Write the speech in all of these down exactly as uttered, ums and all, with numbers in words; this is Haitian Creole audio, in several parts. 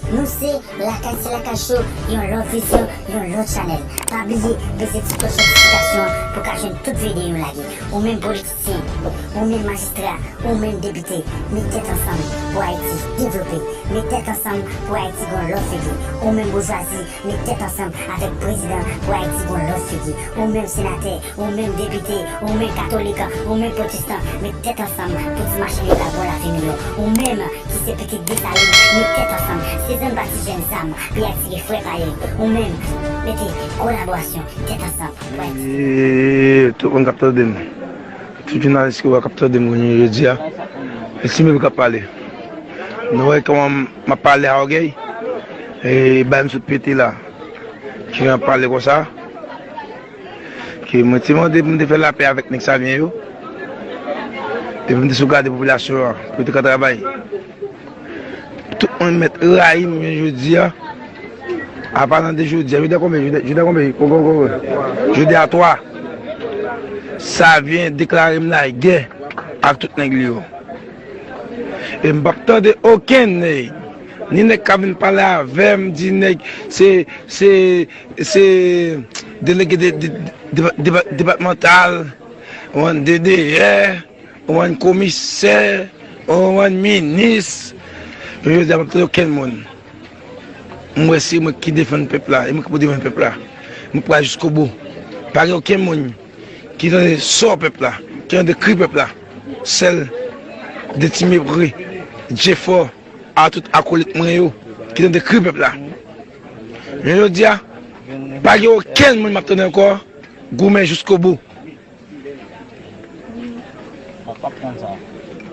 Nou se Lakay se Lakay Show, yon lòt vizyon, yon lòt chanèl. Pa bliye peze ti klòch notifikasyon an pou w ka jwenn tout videyo nou lage. Ou menm politisyen, ou menm majistra, ou menm depite, met tèt ansanm pou Ayiti devlope. Met tèt ansanm pou Ayiti gon lòt figi. Ou menm boujwazi, met tèt ansanm avèk prezidan pou Ayiti gon lòt figi. Ou menm senatè, ou menm depite, ou menm katolik, ou menm pwotestan, met tèt ansanm pou ti machin yo ka gon lavi miyò. Ou menm ki se pitit Desalin, met tèt ansanm, se zòn bati jèn zam, pou y atire frè pa yo. Ou menm, mete kolaborasyon, tèt ansanm pou Ayiti. E tout moun k ap tande m, tout jounalis ki wè k ap tande m kounye jodi a, e ti mèt k ap pale. Nou wè kòman m ap pale a ògèy, e bay m sot pete la, ki ap pale konsa. Ke mwen te mande pou m te fè lapè avèk nèg Savyen yo. Epi m te sou gade popilasyon an, pou yo te ka travay. Tout moun mèt rayi m jodi a. Apanan de jodi a, jodi a konbyen? Jodi a, jodi a konbyen? Kon, kon, kon, kon. Jodi a twa. Savyen deklare m lagè ak tout nèg li yo. E m p ap tande okenn nèg, ni nèg k ap vin pale avè m, di nèg se, se, se delege de, de, de, de, depatmantal, ou ann D D R, ou ann komisè, ou ann minis. Jodi a, m p ap tande okenn moun. M wè se mwen ki defann pèp la, e mwen ki pou defann pèp la. Mwen pral jiskobou. Pa gen okenn moun ki tande sò pèp la, ki tande kri pèp la. Sèl de ti mepri, Jefò, a tout akolit mwen yo, ki tande kri pèp la. Men jodi a, pa gen okenn moun m ap tande ankò goumen jiskobou.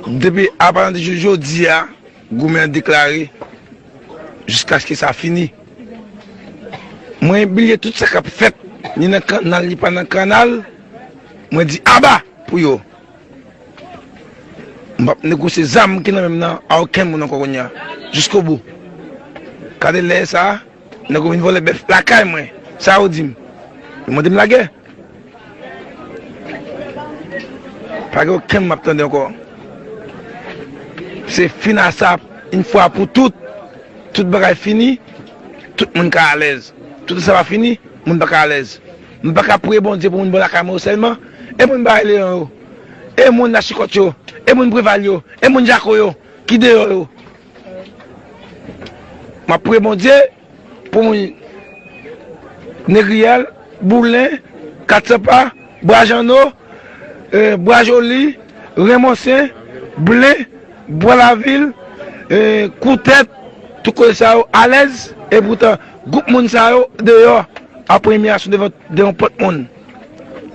Depi apanan de jou jodi a, goumen an deklare jiskaske sa fini. Mwen bliye tout sa k ap fèt, ni nan kannal, ni pa nan kannal. Mwen di aba pou yo. M p ap negosye zam ki nan men m nan a okenn moun ankò kounye a, jiskobou. Gade lè sa a, nèg yo vin vòlè bèf lakay mwen. Sa yo di m? Yo mande m lagè. Pa gen okenn m ap tande ankò. Se fin a sa, yon fwa pou tout. Tout bagay fini, tout moun ka alèz. Tout sa va fini, moun pa ka alèz. M pa ka priye Bondye pou moun bò lakay mwen yo sèlman. E moun Bay Leyon yo? E moun Lachikòt yo? E moun Preval yo? E moun Jako yo ki deyò yo? M ap priye Bondye pou moun Negriyèl, Boulen, Katsanpa, Bwa Janno, eh, Bwa Joli, Renmonsen, Blen, Bwa Lavil, eh, Koutèt, tout kote sa yo alèz, e poutan gwoup moun sa yo deyò ap imiliasyon devan, devan pòt moun.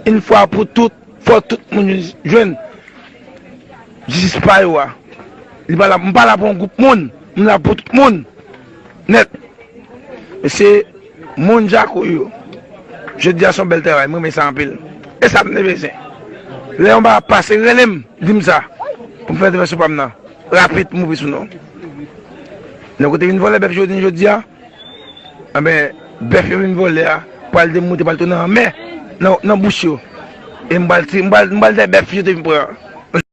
Yon fwa pou tout, fò tout moun jwenn jistis pa yo a. Li pa la, m pa la pou yon gwoup moun, m la pou tout moun. Nèt. Mesye, moun Jako yo, jodi a se yon bèl travay, m renmen sa anpil. E sa m te bezwen. Lè yon bagay ap pase, rele m, di m sa. Pou m fè entèvansyon pa m nan. Rapid, pou m ouvri sou nou. Lè kote vin vòlè bèf jodi, jodi a, anben, bèf yo vin vòlè a, pral demoute, pral tounen anmè nan, nan bouch yo. E m pral ti-, m pral, m pral dèyè bèf yo te vin pran an.